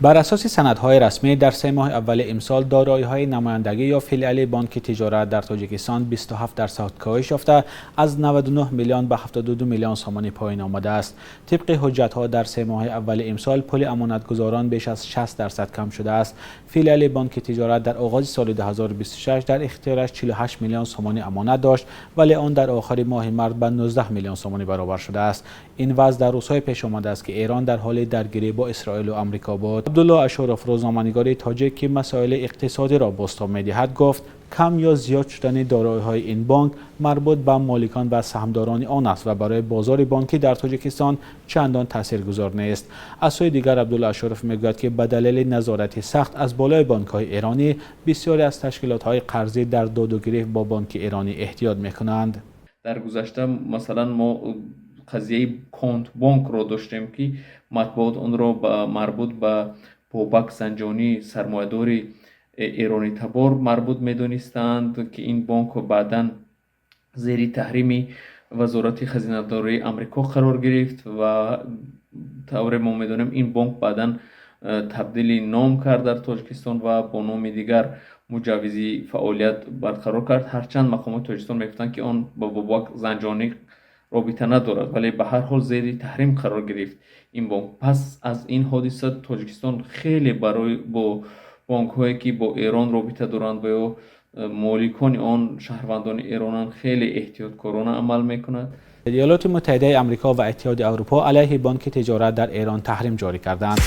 Бар асоси санадҳои расмӣ, дар 3 моҳи аввали имсол дороиҳои намояндагӣ ё филиали Бонки Тиҷорат дар Тоҷикистон 27% коҳиш ёфта, аз 99 миллион ба 72 миллион сомонӣ поён омадааст. Тибқи ҳуҷҷатҳо, дар 3 моҳи аввали имсол пули амонатгузорон беш аз 60% кам шудааст. Филиали Бонки Тиҷорат дар оғози соли 2026 дар ихтиёраш 48 миллион сомонӣ амонат дошт, вале он дар охири моҳи март ба 19 миллион сомонӣ баробар шудааст. Ин вазъ дар рӯзҳое пеш омадааст, ки Эрон дар ҳоли даргирӣ бо Исроилу Амрико буд. Абдулло Ашуров, рӯзноманигори тоҷик, ки масоили иқтисодиро бозтоб медиҳад, гуфт, кам ё зиёд шудани дороиҳои ин бонк марбут ба моликон ва саҳмдорони он аст ва барои бозори бонкӣ дар Тоҷикистон чандон таъсиргузор нест. Аз сӯи дигар, Абдулло Ашуров мегӯяд, ки ба далели назорати сахт аз болои бонкҳои эронӣ, бисёре аз ташкилотҳои қарзӣ дар додугирифт бо бонки эронӣ эҳтиёт мекунанд. Дар гузашта, масалан, мо қазияи Контбонкро доштем, ки матбуот онро марбут ба Бобак Занҷонӣ, сармоядори эронитабор, марбут медонистанд, ки ин бонк баъдан зери таҳрими Вазорати хазинадории Амрико қарор гирифт. Ва тавре мо медонем, ин бонк баъдан табдили ном кард дар Тоҷикистон ва бо номи дигар муҷаввизи фаъолият барқарор кард, ҳарчанд мақомоти Тоҷикистон мегуфтанд, ки он ба Бобак Занҷонӣ робита надорад, вале ба ҳар ҳол зери таҳрим қарор гирифт ин бонк. Пас аз ин ҳодиса Тоҷикистон хеле барои бо бонкҳое, ки бо Эрон робита доранд ва ё моликони он шаҳрвандони эронанд, хеле эҳтиёткорона амал мекунад. Иёлоти Муттаҳидаи Амрико ва Иттиҳоди Аврупо алайҳи Бонки Тиҷорат дар Эрон таҳрим ҷорӣ карданд.